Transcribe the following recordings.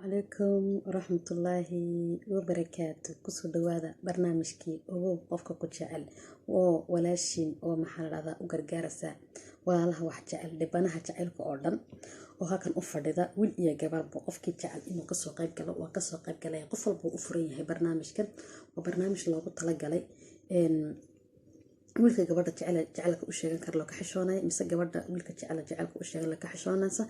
Calaykum waraxmatullaahi wabarakaatu. Kusoo dhawaada barnaamijkii Ogow Qofka Ku Jecel oo walaashiin oo maxaa la dhahdaa u gargaaraysa walaalaha wax jecel, dhibanaha jaceylka oo dhan oo halkan u fadhida, wiil iyo gabarba. Qofkii jecel inuu kasoo qayb galo waa kasoo qayb galaya. Qof walba uu u furan yahay barnaamijkan. Waa barnaamij loogu talagalay wiilka gabadha jecel jecelka u sheegan kara loo ka xishoonaya, mise gabadha wiilka jecel jecelka u sheegan ka xishoonaysa,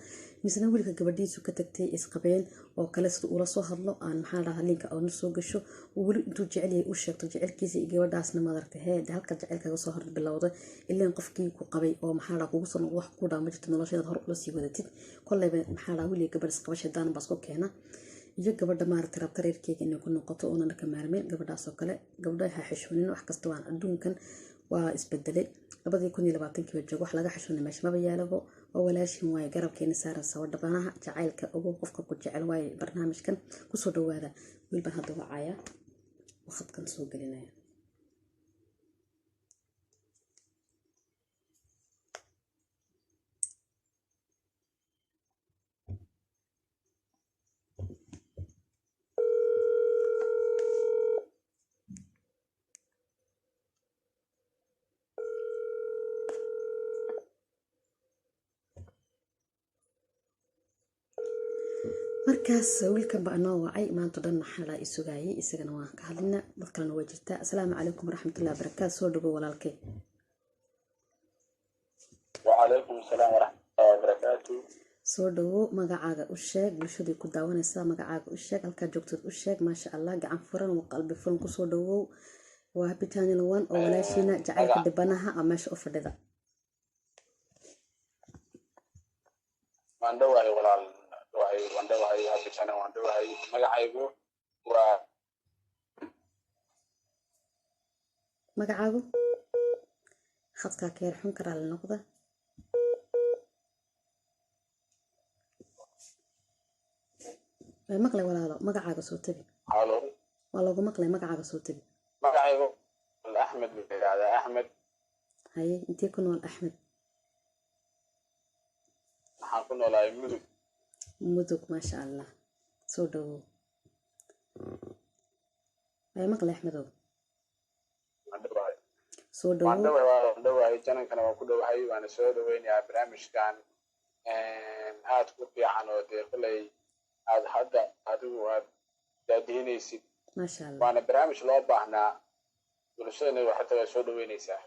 misena wiilka gabadhiisu ka tagtay isqabeen oo kale sida ula soo hadlo aan maxaa la dhahaa linka oona soo gasho, uu weli intuu jecel yahay u sheegto jecelkiisa iyo gabadhaasna madaragtay hee halka jecel kaga soo hor bilowda. Ileen qofkii ku qabay oo maxaa la dhahaa kugu soo noqdo wax ku dhaa ma jirto nolosha inaad hor ula sii wadatid. Kolleyba maxaa la dhahaa wiil iyo gabadh isqaba shaydaan baa isku keena, iyo gabadha maaragtay rabta reerkeyga inay ku noqoto oona ka maarmeyn gabadhaas oo kale. Gabdhaha ha xishoonin, wax kasta waan adduunkan waa isbedelay. 2020-kii baa jooga, wax laga xishoonay meesha maba yaalabo. Waa walaashin waaye garabkeena saaran sawadhabanaha jacaylka. Ogow Qofka Ku Jecel waaye barnaamijkan. Kusoo dhawaada. Wiil baan hadda wacaya, waqadkan soo gelinaya. Markaas wiilkan baa inoo wacay maanta dhan, maxaa la isugayay, isagana waan ka hadlina, dad kalena waa jirtaa. Asalaamu calaykum waraxmatullahi wabarakaatu. Soo dhawow walaalkay. وعليكم السلام ورحمة الله وبركاته. Soo dhawow, magacaaga u sheeg bulshadii ku daawanaysaa, magacaaga u sheeg, halkaa joogtood u sheeg. Maasha Allah, gacan furan oo qalbi furan kusoo dhawow. Waa Happy Channel One oo walaashiina jacaylka magac dhibanaha a meesha u fadhida. Waan dhowahay walaal, dhowahay, waan dhowahay Happy Channel, waan dhowahay. Magacaygu waa Magacaagu khadkaa keer xun karaa la noqda. Way maqlay walaalo, magacaaga soo tabi. Halo. Waa loogu maqlay, magacaaga soo tabi. Magacaygu Axmed buu yidhaahdaa, Axmed. Haye, intee ku nool Axmed? Waxaan ku noolahay Mudug. Mudug, maasha Allah, soo dhawow. Way maqlay Axmedow. Waan dhowahay. Soo Waan dhawow. dhowahay, waan dhowahay, janankana waan ku dhowahay, waana soo dhoweynayaa barnaamijkan aad ku fiican oo dee kolay aad hadda adigu aad daadihinaysid. Maasha Allah. Waana barnaamij loo baahnaa, bulshadana xataa waa soo dhoweynaysaa.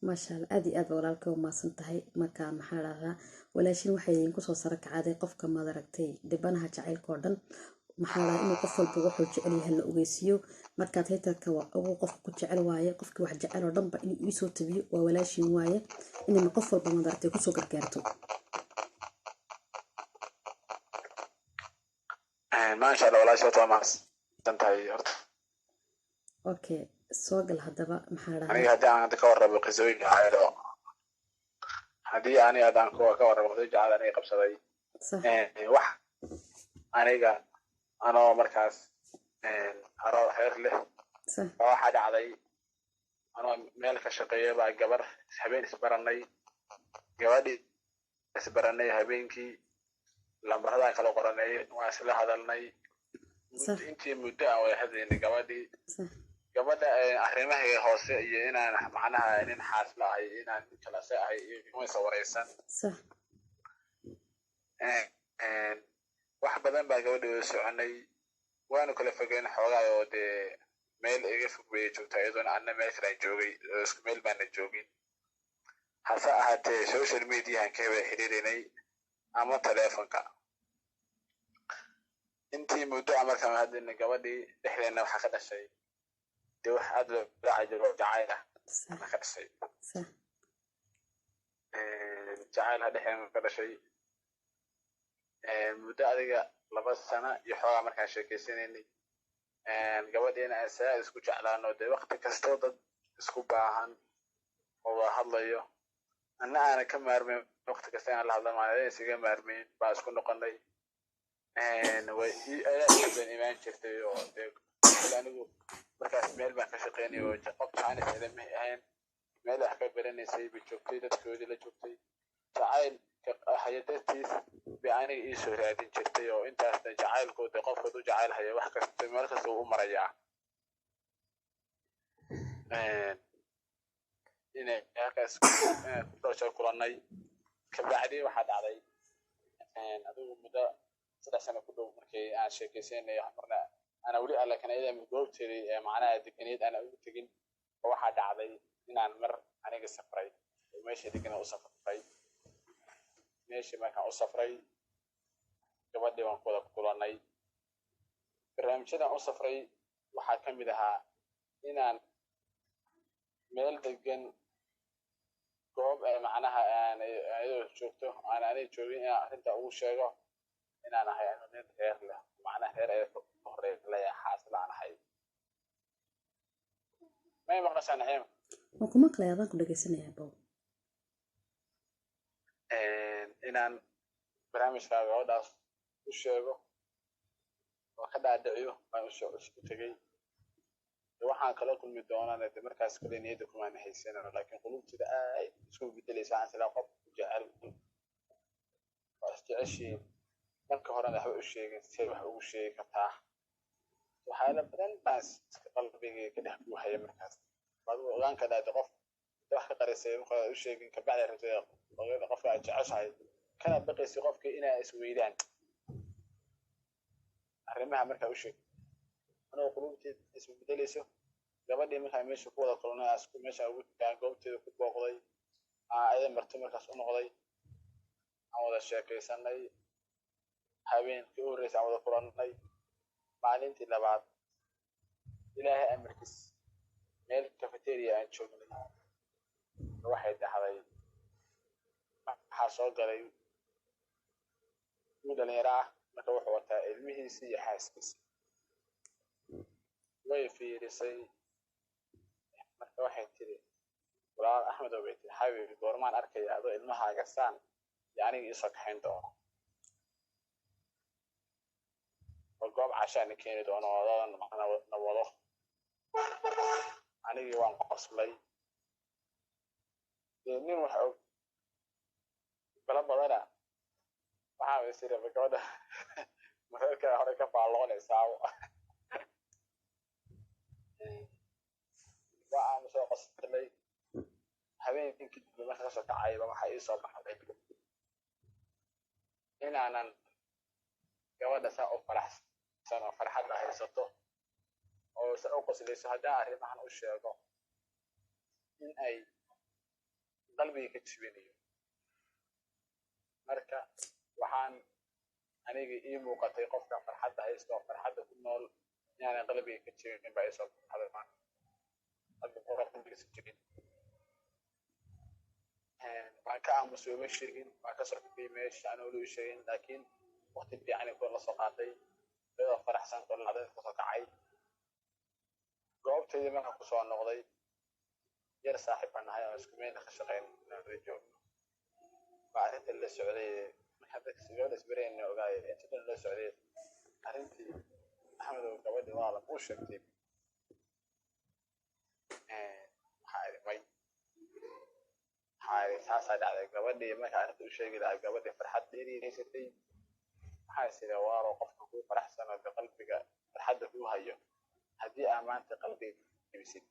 Maasha Allah, aad iyo aad ba walaalkay u mahadsan tahay. Marka maxaa dhahdaa walaashin waxay idinku soo saro kacaaday qofka maad aragtay dhibanaha jacaylka oo dhan, maxaa dhahaa inuu qof walba wuxuu jecel yahay la ogeysiiyo. Markaad haytarka waa ugu qofka ku jecel waaye, qofkii wax jecel oo dhanba inuu iisoo tabiyo. Waa walaashin waaye inay qof walba maad aragtay kusoo gargaarto. Maasha Allah walaasha, horta waa mahadsan tahay horta. Okay, soo gal haddaba, maxaa Aniga dhahdaa haddii aan hadda ka warrabo qisooyin jacayl oo haddii ani haddaan ka warrabo qisooyin jacayl aniga qabsaday, sax wax aniga anoo markaas aroo reer leh baa waxaa dhacday anoo meel ka shaqeeya baa gabar habeen isbaranay, gabadhii isbaranay habeenkii lambaradaan kala qoranay, waan isla hadalnay intii muddo ah way hadlaynay gabadhii. Gabadha arrimahayga hoose iyo inaan macnaha nin xaasla ahay, inaan nin kalase ahay iyo imaysa waraysan. Wax badan baa gabadha wada soconay, waanu kala fogeyn xoogaa oo dee meel iga fog bay joogtaa iyadoona, anna meel kale aan joogay oo isku meel baana joogin. Hase ahaatee social mediahan ka wada xiriirinay ama taleefonka. Intii muddo ah markaan hadlaynay gabadhii, dhexdeena waxaa ka dhashay dee wax aad loola cajabo jacayl ah ka dhashay. Jacayl ha dhexdeena ka dhashay. Muddo adiga 2 sano iyo xoogaa markaan sheekeysanaynay gabadhiina aan saa isku jeclaano, dee waqti kastoo dad isku baahan oo wada hadlayo, anna aanan ka maarmayn waqti kasta inaan la hadla maayo isaga maarmayn baa isku noqonay. Way aad badan imaan jirtay oo dee kale anigu markaas meel baan ka shaqeynay oo qof jaanis ma ahayn, meel wax ka baranaysay bay joogtay, dadkoodii la joogtay jacayl. Haya dartiis bay aniga iisoo raadin jirtay, oo intaasna jacaylkooda qofkood u jacayl haya wax kasta meel kasta uu u marayaa inay halkaas ku kulannay. Kabacdi waxaa dhacday adigu muddo 3 sano ku dhow markii aan sheekaysanay, marna ana weli aan laakiin ayada goobteedii ee macnaha deganeed ana ugu tegin. Waxaa dhacday inaan mar aniga safray oo meesha degana u safray. Meeshii markaan u safray, gabadhii waan ku wada kulannay. Barnaamijyadan u safray waxaa ka mid ahaa inaan meel degan, goob ee macnaha aan ayadoo joogto aan aniga joogin, inaan arrinta ugu sheego inaan ahay anu nin reer leh, macnaha reer ayada ka horeeya leeyahay, xaasila aan ahay. May maqashaa, Naciima? Waan ku maqlaya, adaan ku dhegeysanaya bow. Inaan barnaamijka gabadhaas u sheego oo ka dhaadhiciyo baan usoo u tegey. Waxaan kala kulmi doonana de markaas kale niyadda kumaana haysanano, laakiin qulubtida aad isku bedelaysa. Waxaan islaa qof jecel waa isjeceshiin, marka horena waxba u sheegin, see wax ugu sheegi kartaa? Waxyaala badan baan iska qalbigay ka dhex buuxaya. Markaas waad ogaan kartaa de qof wax ka qarisay marka u sheegin, kabacdi rabtay qofka aad jeceshahay, kana baqaysay qofkii inaa isweydaan arrimaha markaa u sheeg. Anigoo qulubteeda isbedelayso, gabadhii markaa meesha ku wada kulnay, asku meesha ugu tagaan, goobteeda ku booqday, ayada marti markaas u noqday, aan wada sheekaysanay. Habeenkii u horreysay aan wada kulannay, maalintii labaad Ilaahay amarkiis meel cafeteria aan joognay waxay dhahday, waxaa soo galay wiil dhalinyaro ah. Marka wuxuu wataa ilmihiisii iyo xaaskiisii. Way fiirisay, marka waxay tiri, "Walaal Axmedow," bay tiri, "xabiibi, goormaan arkaya adoo ilmahaaga saan iyo aniga iisoo kaxayn doono oo goob cashaana keeni doono oo adoodan na wado?" Anigii waan qoslay. Dee nin wax og bala badana waxaa is iri, gabadha mararka hore ka faalloonaysaa. Waa aanu soo qoslay. Habeenkii dambe marka kasoo kacayba waxaa ii soo baxday inaanan gabadha saa u faraxsan oo farxadda haysato oo saa u qoslayso haddaan arrimahan u sheego in ay qalbiga ka jibinayo. Marka waxaan aniga ii muuqatay qofka farxadda haysto oo farxadda ku nool inaanan qalbiga ka jibin baa iisoo baxday. Qalbiga jibin waan ka aamusay, uma sheegin. Waan kasoo tegay meesha aan weli u sheegin, laakiin waqti fiican kuwa la soo qaatay iyadoo faraxsan oo lacdad kasoo kacay. Goobtaydii markaan kusoo noqday, yar saaxiib baan nahay oo isku meel ka shaqeyn wada joogno baa arrinta la socday. Markaan dadka gabadha isbarayna ogaayay inta dhan la socday arrintii. "Axmedow, gabadhii waa la kuu sheegtay?" Waxaa idhi, "May." Waxaa idhi, "Saasaa dhacday." Gabadhii markaa arrinta u sheegi lahaa, gabadhii farxad dheeri haysatay. Waxaa is idhi, waalo qofka kuu faraxsan oo de qalbiga farxadda kuu hayo, haddii aa maanta qalbiga jebisid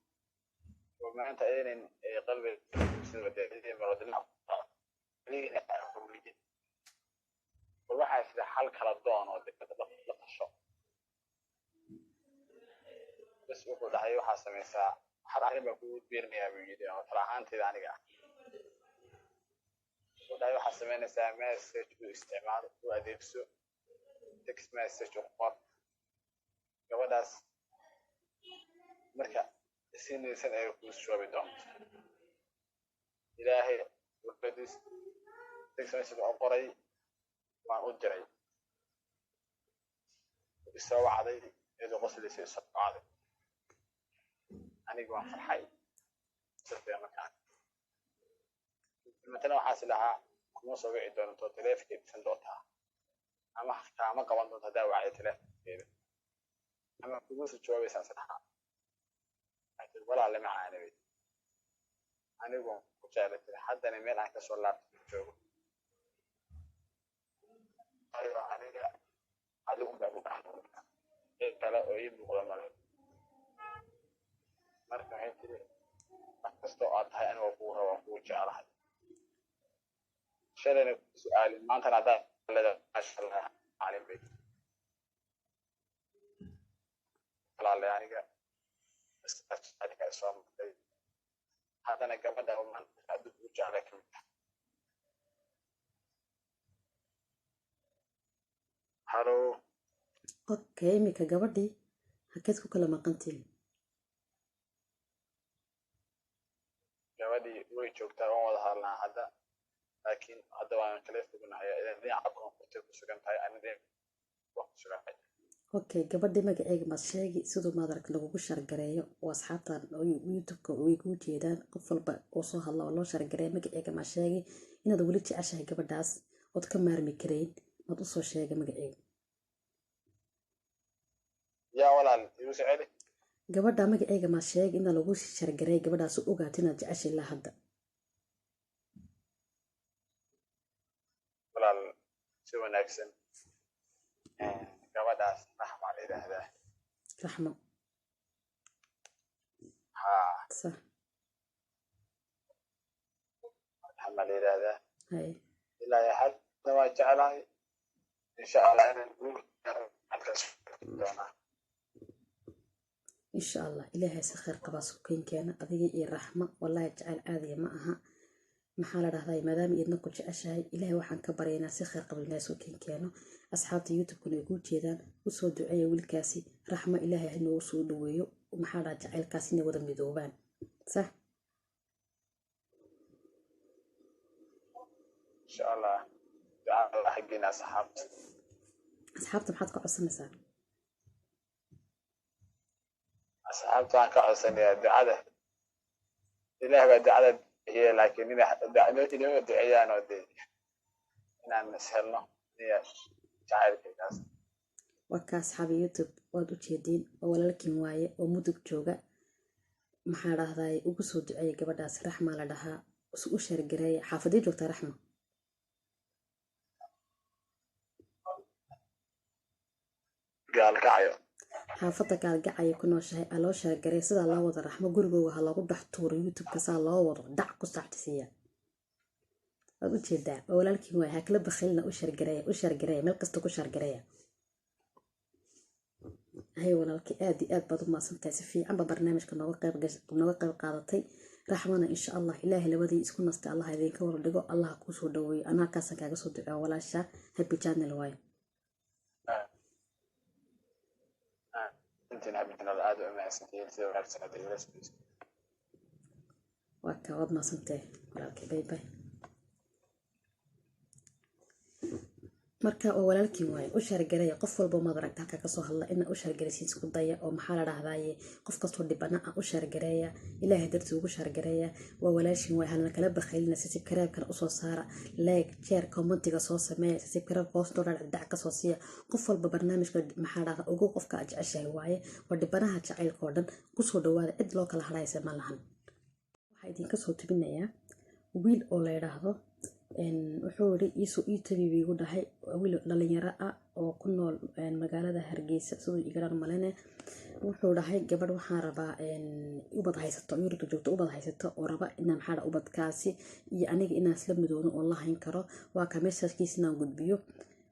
oo maanta aynan qalbiga jebisid, bal waxaa is idhi xal kala doon oo de la tasho. Bas wuxuu dhahay, "Waxaa samaysaa, hal arrin baa kugu biirinayaa," buu yidhi, oo tala ahaanteyda aniga ah. Wuxuu dhahay, "Waxaa samaynaysaa message u isticmaal, u adeegso text message, u qor gabadhaas, marka sinaysan ay kuu jawaabi doonto." Ilaahay warkadiis, text message waan u qoray, waan u diray. Isoo wacday iyadoo qoslaysa, isoo wacday. Aniga waan farxay markaan. Matana waxaas lahaa kuma soo wici doonto, taleefanka ibsan doontaa ama kaama qaban doonto haddaa wacday taleefankeeda ama kugu soo jawaabaysaa is lahaa. "Walaale macaanibay, anigu ku jeclay," tiri, "haddana meel aan kasoo laabto joogo." Waayo aniga adigu baa ku dhex muuqda, cid kale oo ii muuqda male. Marka waxay tiri, wax kasta oo aad tahay aniga kugu raba, kugu jeclahay. Shalayna ku su-aalin, maantana haddaad leedahay maasha Allah calin bay walaale. Aniga adiga soo martay, haddana gabadha maanta adduunka ugu jeclay ka mid ah. Halo. Okay, iminka gabadhii hakeed ku kala maqantiin? Gabadhii way joogtaa, waan wada hadalnaa hadda, laakiin hadda waan kala fognahay. Dhinaca koonfurtay ku sugan tahay, ani dhinac waan ku suganahay. Okay, gabadhii magaceega maad sheegi siduu maad arag lagugu shargareeyo oo asxaabtan oo YouTube-ka way kuu jeedaan, qof walba oo soo hadla oo loo shargareeyo. Magaceega maad sheegi inaad weli jeceshahay gabadhaas ood ka maarmi karayn, maad usoo sheegay magaceega? Yaa walaal, igu soo celi. Gabadha magaceega maad sheegi inaa lagu shargareeyo gabadhaas u ogaato inaad jeceshahay ilaa hadda. Walaal, si wanaagsan. Gabadhaas Raxma la yidhaahdaa. Raxmo? Haa. Sax. Raxma la yidhaahdaa. Haye. Ilaa iyo hadda waa jeclahay, insha Allah inaan guul halkaas doonaa. Insha Allah Ilaahay si khayr qabaa sukeynkeena adiga iyo Raxma. Wallahi jacayl caadiya ma aha, maxaa la dhahdaa, maadaama idna ku jeceshahay, Ilaahay waxaan ka baryaynaa si khayr qaba Ilaahay sukeyn keeno. Asxaabta YouTube-kuna ay kuu jeedaan, usoo duceeya wiilkaasi. Raxmo Ilaahay ha inoogu soo dhaweeyo, maxaa la dhahaa, jacaylkaas inay wada midoobaan, sax. Insha Allah, ducada xaggiina asxaabta. Asxaabta maxaad ka codsanaysaa? Asxaabta waxaan ka codsanayaa ducada. Ilaah baa ducada bixiye, laakiin inay duceeyaan oo dee inaan is helno niya jacaylkaygaas. Waa ka asxaabi YouTube, waad u jeediin, oo walaalkiin waaye oo Mudug jooga. Maxaa dhahdaay, ugu soo duceeya gabadhaas, Raxma la dhahaa, u shargareeya. Xaafadii joogtaa Raxma? Gaalkacyo. Xaafadda Gaalgacaya ku nooshahay. Aa loo shargareey sidaa loo wado. Raxmo gurigooga ha loogu dhex tuuro YouTube-ka, saa loo wado dhac ku saactisiiya. Waad u jeedaa, waa walaalkiin waaye, ha kala bakhaylina, u shargareeya, u shargareeya, meel kasta ku shargareeya. Hay walaalkii, aad iyo aad baad u mahadsantahay, si fiican baa barnaamijka nooga qayb qaadatay. Raxmana insha Allah Ilaahay labadii isku nastay Allah idinka wada dhigo, Allah kuu soo dhaweeyo. Anaa halkaasaan kaaga soo duceeyo walaasha. Happy Channel waaye. Intiin Happy Channel aad u mahadsantihiin sida wanaagsan aad igala socotay. Waa kaa, waad mahadsantahay walaalkii, bye bye. Marka oo walaalkiin waaye, u shargareeya. Qof walba maad aragta halkaa kasoo hadla inaa u shargaraysiin isku daya, oo maxaa la dhahdaaye, qof kastoo dhibana ah u shargareeya, Ilaahay dartii ugu shargareeya. Waa walaashiin waaye, halna kala bakhaylina. Sisib karaabkana usoo saara, like, share, commentiga soo sameeya, sisib karaabka hoos doo dhac kasoo siiya. Qof walba barnaamijka maxaa dhahda ugu qofka aad jeceshahay waaye, waa dhibanaha jacaylka oo dhan. Kusoo dhawaada, cid loo kala hadhaysa ma lahan. Waxaa idinka soo tubinayaa wiil oo la yidhaahdo, wuxuu yiri iisoo ii tabi buu igu dhahay. Wiil dhalinyaro ah oo ku nool magaalada Hargeysa siduu igaran malene. Wuxuu dhahay, gabadh waxaan rabaa ubad haysato, Yurubta joogto, ubad haysato, oo raba inaan maxaa dhaha ubadkaasi iyo aniga inaan isla midoono oo la hayn karo. Waa ka meeshaskiisa inaan gudbiyo.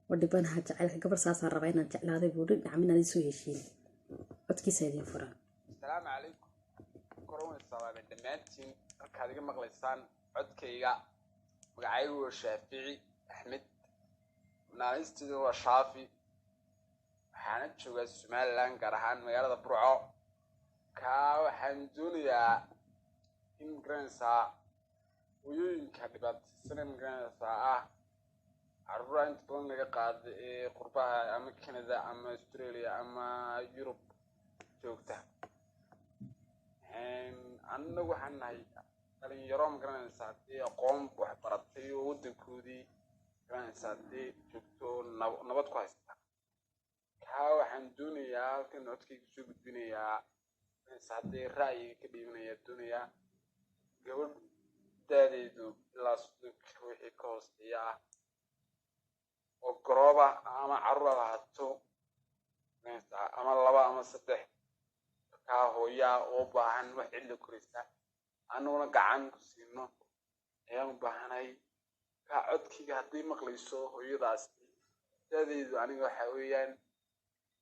Waa dhibanaha jacaylka, gabadh saasaan rabaa inaan jeclaaday buu yiri, nacam inaad isoo heshiin. Codkiisa idin furaa. Asalaamu calaykum, koran salaamay dhammaantiin halkaad iga maqlaysaan codkayga. Magacaygu waa Shaafici Axmed, naanistiidu waa Shaafi. Waxaana joogaa Somaliland, gaar ahaan magaalada Burco. Kaa waxaan doonayaa in magaranaysaa hooyooyinka dhibaataysan magaranaysaa ah carruura inta badan laga qaada ee qurbaha ama Canada ama Australia ama Yurub joogta. Annagu waxaan nahay dhalinyaro magaranaysaa dee aqoon wax baratay oo waddankoodii magaranaysaa dee joogto oo nabad ku haysta. Kaa waxaan doonayaa halkan codkayga soo gudbinayaa, magaranaysaa dee ra'yiga ka dhiibanaya, doonayaa gabadh da'deedu ilaa 30-ka wixii ka hooseeya ah. Oo garooba ama carruur aad ahaato ama laba ama saddex, markaa hooyaa oo baahan wax cidla koraysa, anuguna gacan ku siino ayaan u baahanay. Markaa codkayga hadday maqlayso hooyadaasi, da'daydu aniga waxa weeyaan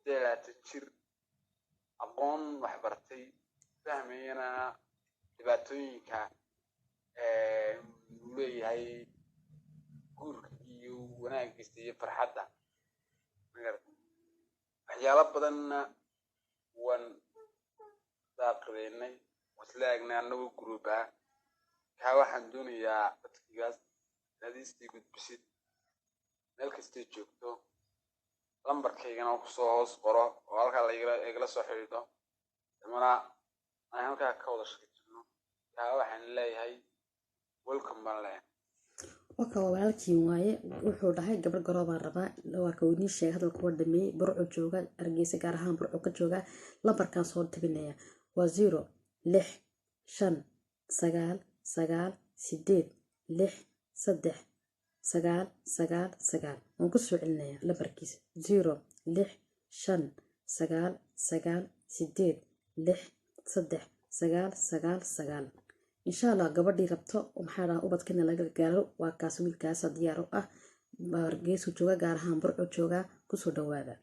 28 jir, aqoon waxbartay, fahmayana dhibaatooyinka uu leeyahay guurka iyo wanaagiisa iyo farxadda. Waxyaalo badanna waan daaqideynay, isla eegnay annagoo group ah. Kaa waxaan doonayaa codkigaas inaad iisii gudbisid meel kastay joogto, lambarkaygana kusoo hoos qoro oo halkaa laigala soo xidhiidho, damana aan halkaa ka wada sheegsano. Kaa waxaan leeyahay welcome baan leeyahay. Waka waa walaalkiin waaye. Wuxuu dhahay gabadh garoobaan rabaa. Waa ka inii sheegay, hadalka waa dhameeyey. Burco jooga, Hargeysa gaar ahaan Burco ka jooga. Lambarkan soo tabinaya waa 0659986399 9. Waan kusoo celinaya lambarkiisa: 0659986399 9. Insha Allah gabadhii rabto, maxaa dhaha, ubadkana laga gaaro, waa kaas wiilkaasa diyaar u ah. Hargeysu jooga, gaar ahaan Burco jooga. Kusoo dhawaada.